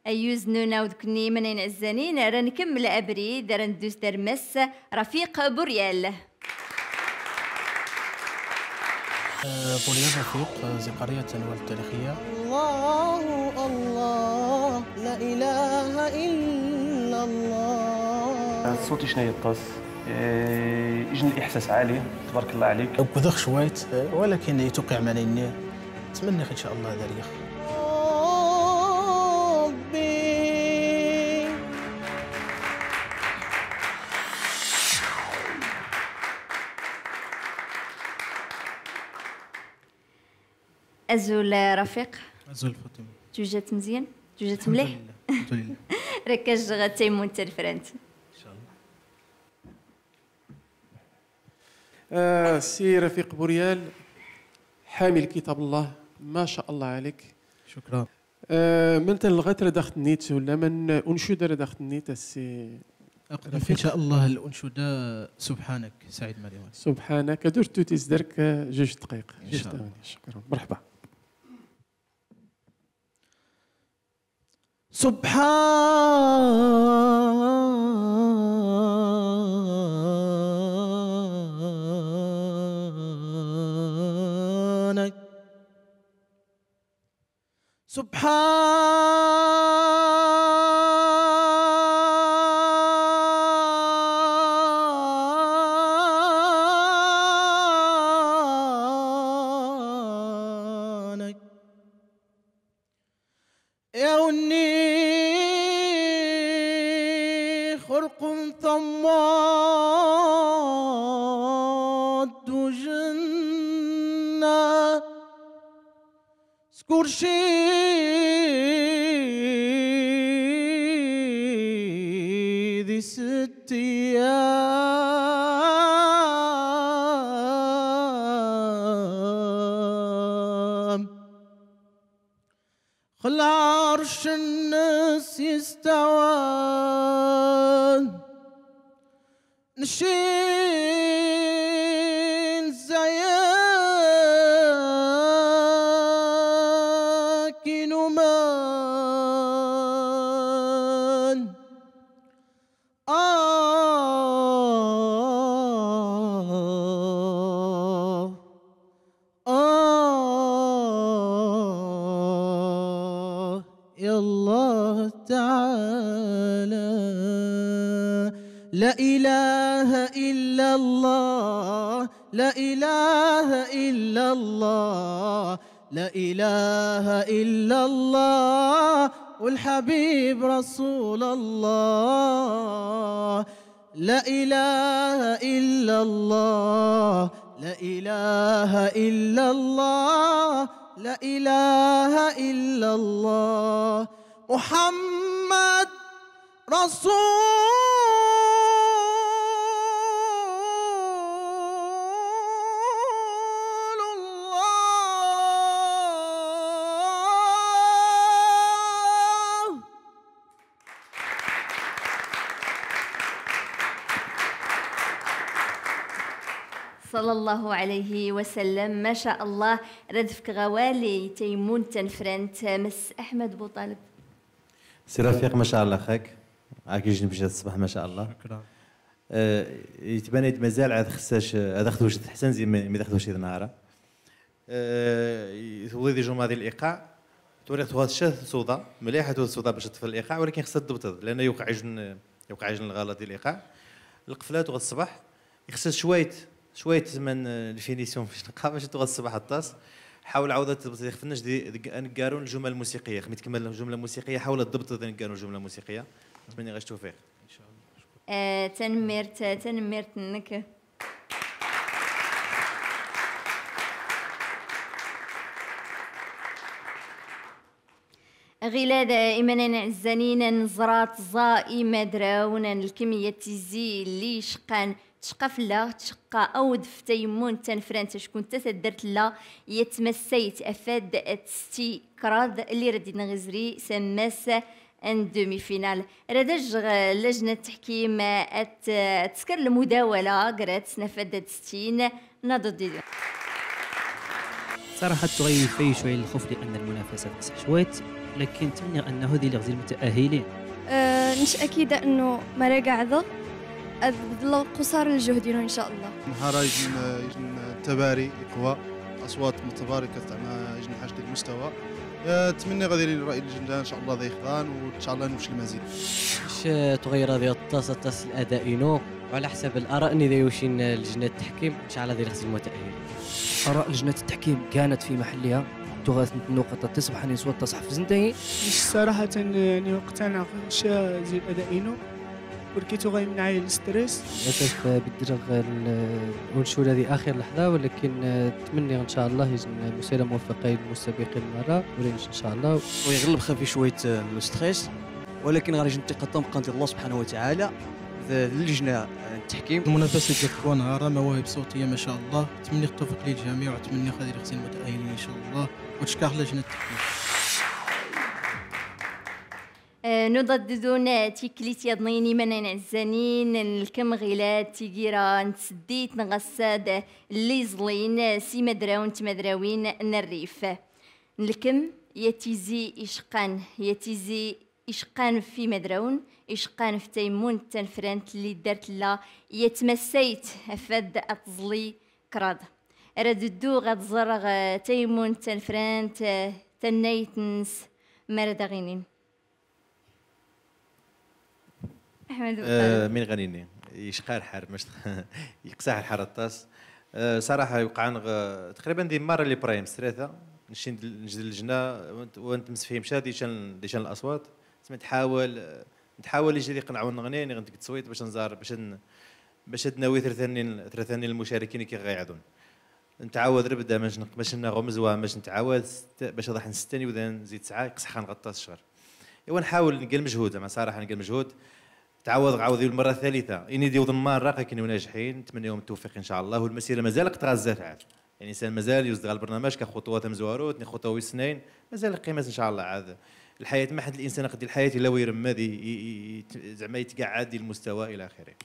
ayyuz n unaw d kunni imanayen ɛezzanin, ara nkemmel abrid, ara neddu s-dar Mass Rafiq Buryal. آه، بوريال رفيق، آه، ذي قرية تنوال التاريخية. الله، الله، لا إله إلا الله. الصوت شنو يطس؟ إيه، يجن الإحساس عالي، تبارك الله عليك. وكذا خشويت، آه، ولكن يتوقع مانيني. نتمنى إن شاء الله ذلك. ربي. Azul, eh, Rafiq. Azul Fatima. Tujjat mzyan? Tujjat mliḥ? Alḥamdulillah, alḥamdulillah. Rek ajjeɣ tayemmunt tanfrant. Inchallah. آه، سي رفيق بوريال، حامل كتاب الله، ما شاء الله عليك. شكرا. آه، من تلغت ردخت نيت ولا من أنشد ردخت نيت السي أقدم إن شاء الله الأنشودة سبحانك، سعيد مريوان. سبحانك، درت تيزدرك جوج دقايق. إن شاء الله. شكرا، مرحبا. سبحانك. سبحانك. يا وني خلق ثماد وجنة. سكرشي ذي ست أيام. خل عرش الناس يستوى. نشين زياكين ومان. آه، آه، يا الله تعالى. لا إله إلا الله، لا إله إلا الله، لا إله إلا الله، والحبيب رسول الله. لا إله إلا الله، لا إله إلا الله، لا إله إلا الله، محمد رسول صلى الله عليه وسلم. ما شاء الله. Rad fkɣ awal i taymun tanfrant, Mass Ahmed Boutaleb. Si Rafiq, ma ca Allah xak. Ak ijn bjad ṣṣbaḥ, ma ca Allah. Itban-id mazal ad xsac, ad xdwc tḥsan zi mi, mi d xdwc id nahara. Tewḍi-d ijumɛa di liqaɛ. Twaliḍ tuɣa tcat ṣuḍa, mliḥ ad tuɣa ṣuḍa bac tṭfeḍ liqaɛ, walakin xsa tḍbṭeḍ, lana yuqeɛ ijn, yuqeɛ ijn lɣalṭ di liqaɛ. Lqefla tuɣa ṣṣbaḥ, ixsa cwayt, cwayt man lfinisyon f ijnqa bac tuɣa ṣṣbaḥ aṭas. Ḥawl ɛawḍ ad tḍbṭeḍ ixf-nnac di, deg aneggaru n ljumal lmusiqiya, xmi tkmal ljumal lmusiqiya, ḥawl ad tḍbṭeḍ aneggaru n ljumal lmusiqiya. Ttmanniɣ-ac tawfiq. Tanmmirt, tanmmirt-nnek. Ɣilad, imanan ɛzzanin, nẓra tẓa imadrawn n lkmiyya tizi lli cqan, tcqa flla, tcqa awd f taymun tanfrant, acku ntta taddart lla i tmassayt afad tsti kraḍ lli rad idnɣ izri s ammas n demi-final. Rad ajjɣ lajna n tḥkim ad tsker lmudawala grat nafad ad stin. Naḍu d-idun. صراحة تغيب في شوي الخوف لأن المنافسة تصح شويت، لكن تمني أنه ذي لغزي المتأهلين. Nec akida inu ma rad qeɛdeɣ ad bdleɣ qusar n ljuhd-inu n ca allah. Nahara ijn, ijn tabari iqwa, aṣwat mutabarika, zɛma ijn ḥaǧ di lmustawa. Ttmanniɣ ad ilin ray n lajna n ca allah da ixḍan, u n ca allah newc lmazid. Nec tuɣayra di aṭas aṭas lada-inu, u ɛla ḥsab laraء-nni da iwcin lajna n tḥkim, n ca allah da ilɣzi lmutaahilin. آراء لجنة التحكيم كانت في محلها، tuɣa-tent tnuqaṭ-a tiṣebḥanin s waṭas ḥefzent-ayi. Nec ṣṣaraḥa, yaɛni, uqtanaɣ ca zi lada-inu, walakin tuɣa imneɛ-ayi lstress. Lil'asaf bdreɣ uncul-a di axir leḥḍa, walakin ttmanniɣ n ca allah ijn lmusayra muwaffaqa i lmustabiqin merra, ula i nec n ca allah. ويغلب خفي شوية الستريس، ولكن غنجي نتقى طمقا ديال الله سبحانه وتعالى، ذ-، اللجنة، آه، التحكيم. المنافسة جات كوا نهارا، مواهب صوتية ما شاء الله. تمنيت التوفيق للجميع، وتمنيت غادي يخزي المتأهلين إن شاء الله، وتشكر لجنة التحكيم. Nuḍa d-idun tiklit yaḍnin imanan ɛzzanin, nlkem ɣilad tigira n tseddit n ɣassad lli iẓlin s imadrawn d tmadrawin n rrif. Nlkem ya tizi icqan, ya tizi icqan f imadrawn, icqan f taymunt tanfrant lli ddart lla ya tmassayt afad ad tẓli kraḍ. Rad dduɣ ad ẓreɣ taymunt tanfrant, tannayt-ns, ma rad aɣ-inin. Aḥmed Buṭaleb. Min ɣ-nini? Icqa lḥar, mac iqsaḥ lḥar aṭas. Ṣaraḥa iwqeɛ-nɣ taqriban di merra les primes tlata, nec d, nec d lejna, wa ntmsefhim ca di can, di can laṣwat. Tma ntḥawal, ntḥawal ijri qenɛun-nɣ nini ɣ-ntg tṣwit bac nẓar, bac n, bac ad nawi tlata-nni, tlata-nni lmucarikin i k-iɣ-iɛḍun. Ntɛawad rbda mac n, mac n ɣumzwa, mac ntɛawad bac ad ṛuḥn setta n iwdan zi tesɛa, iqseḥ-nɣ aṭas ccɣel. Iwa nḥawal, nga lmejhud, zɛma ṣaraḥa nga lmejhud. Tɛawad ɣ-ɛawd i lmerra thalita, ini d-iwḍen merra akken iw najḥin, ntmanniyahum ttewfiq in ca allah, u lmasira mazal qqt ɣa zzat ɛad. Yaɛni insan mazal yuzd ɣa lbernamaj ka xuṭwa tamzwarut, ni xuṭwa wis tnayn, mazal qqim-as in ca allah ɛad. Lḥayat, maḥn linsan aqd lḥayat illa wa iremmad, i, i, i, zɛma itqaɛad di lmustawa ila axiri.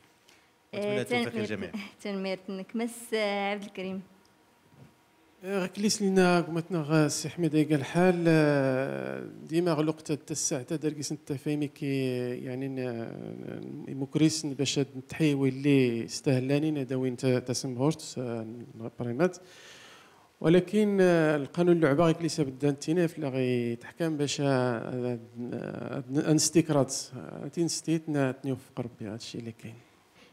وأتمنى التوفيق للجميع. Tanmmirt-nnek, Mass Ɛbdelkrim. Ɣ-klis lli-nna gma-tneɣ Ssi Ḥmed iga lḥal, dima ɣ lweqt-a d tassaɛt-a dargis n ttafaymi ki, yaɛni, n, n, imukris n bac ad ntḥi wi lli stahlan ad awin ta-, tasemhurt, n lprimat. Walakin, eh, lqanun n luɛba ɣ-klis abedda n ttina fell-aɣ itḥkam bac a, a, a, a nstikraḍ, a tinstit n, ad ten-iwfeq Rebbi, hada cci lli kayin.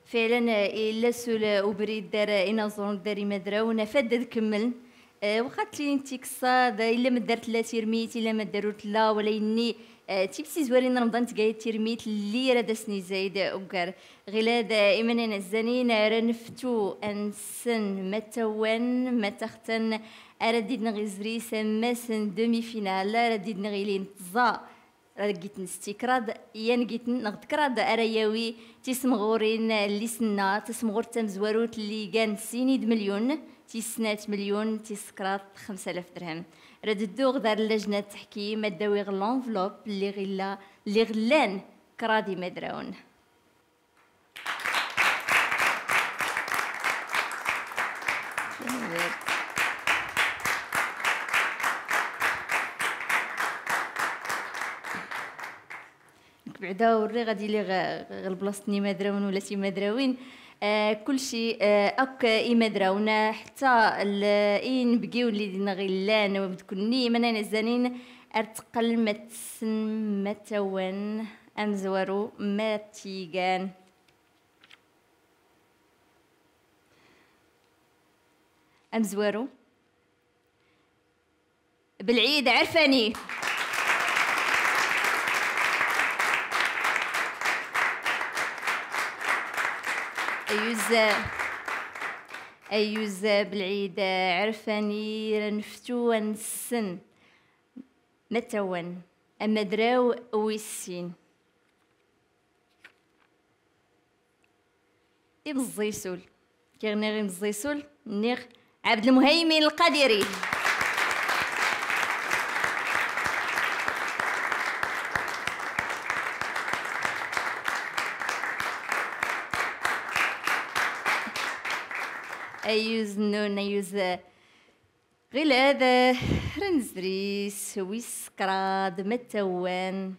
Fiɛlan, eh, illa sul ubrid dar inaẓuren, dar imadrawen, afad ad kemmlen. Eh, waxa ad tlin tiksaḍ, illa ma ddart tella tirmit, illa ma ddart ur tella, wala inni, eh, tibtizwarin n Remḍan tga-yi-d tirmit lli rad as-nizayd uggar. Ɣilad, eh, imanan ɛzzanin, ara nftu ad nssen ma tawan, ma taxtan, ara d-idnɣ izri s ammas n demi-final, ara d-idnɣ ilin tẓa, ara gitn s tikraḍ, yan gitn neɣ d kraḍ, ara yawi tisemɣurin lli s-nna, tasemɣurt tamzwarut lli gan sin id milyun, tis snat milyun, tis kraḍ xemsa alaf drhem. Rad dduɣ dar llajna n tteḥkim, ad d-awiɣ l'enveloppe lli ɣ-illa, lli ɣ-llan kraḍ imadrawen. عدا وري غادي لي غ-، غ-، البلاصة ني مدراون ولا شي مدراوين. آه، كل شيء، آه، أك إي مدراونا حتى ال-، إي نبقيو اللي دينا غير لان وبدكني من أنا زانين أرتقل متسن متوان أمزورو ماتيغان. أمزورو. بالعيد عرفاني. أيوز، أيوز بالعيد عرفاني رنفتو ونسن. متون. أمدراو ويسين. إمزيسول. كيغني غي مزيسول، نيغ عبد المهيمن القادري. أيوز نون، أيوز. غيلاد، رنزريس، ويسكراد، متوان.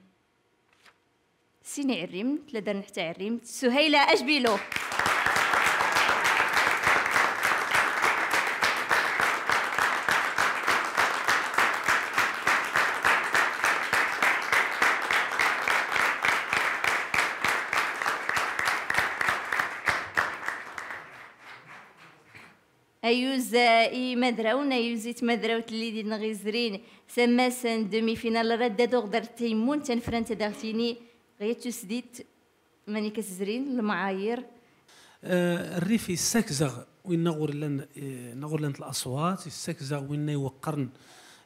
سيني عريم، تلدن حتى عريم. سهيلة أشبيلو. أيوز إي مدراون، أيوز إي تمدراوت اللي دي نغي زرين. سماسن دومي فينال رد دوغ درتيمون تنفرن تداغتيني. غيتو سديت ماني كتزرين المعايير. آه، الريف يساكزغ وين نغور لن، آه، نغور لن الأصوات، يساكزغ وين يوقرن،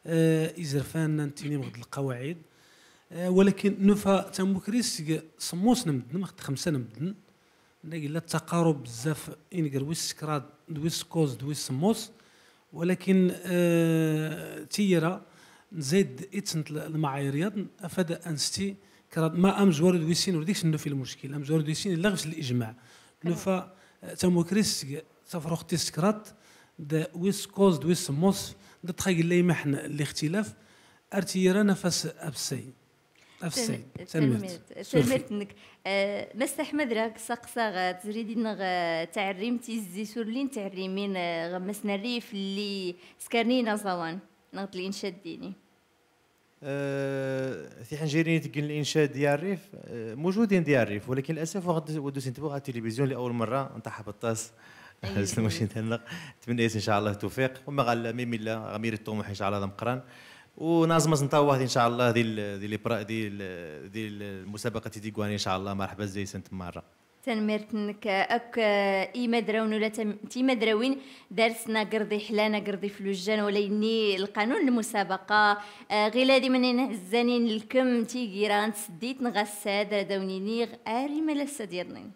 آه، إزرفان ننتيني مغد القواعد. آه، ولكن نفا تموكريس صموس نمدن، مخد خمسة نمدن. نقل التقارب بزاف إنقر ويس سكراد، دويس كوز، دويس سموس. ولكن، آه، تيرا نزيد إتسنت المعايير ياضن، أفاد أنستي كراد ما أمزوار دويسين وديكش إنه في المشكل، أمزوار دويسين إلا غفش الإجماع. نفا، آه، تموكريس تفرخ تيسكرات، د ويس كوز، دويس سموس، د تخيل لي محن الاختلاف، أرتيرا نفس أبسي. أفسي. تنميرت. تنميرت. تنميرت إنك، آه، مس أحمد راك سقسا غا تزريدي نغ تعريم تيزي سورلين تعريمين، آه، غا مسنا الريف اللي سكرنينا زوان نغد الإنشاء الديني. آه، ثي حنجيرين تقل الإنشاء ديال الريف، آه، موجودين ديال الريف، ولكن للأسف واخد ودو سنتبوغ على التلفزيون لأول مرة نطيح بالطاس. أيوة. بس المشي نتهنق. نتمنى إن شاء الله التوفيق. وما غال ميم إلا غمير الطموح إن شاء الله ذا مقران. ونازمز نطاوح إن شاء الله ذي ال-، ذي لي برا-، ذي ال-، ذي المسابقة تيديكواني إن شاء الله. مرحبا زي سنت مرة. تنميرت نك أك إي مدراون ولا تم-، تي مدراوين دارسنا قرضي حلانا قرضي فلوجان ولا يني القانون المسابقة. آه، غير هادي منين هزانين الكم تيجي راه نتسديت نغساد راه داونيني غ-، آري مالا ساديرنين.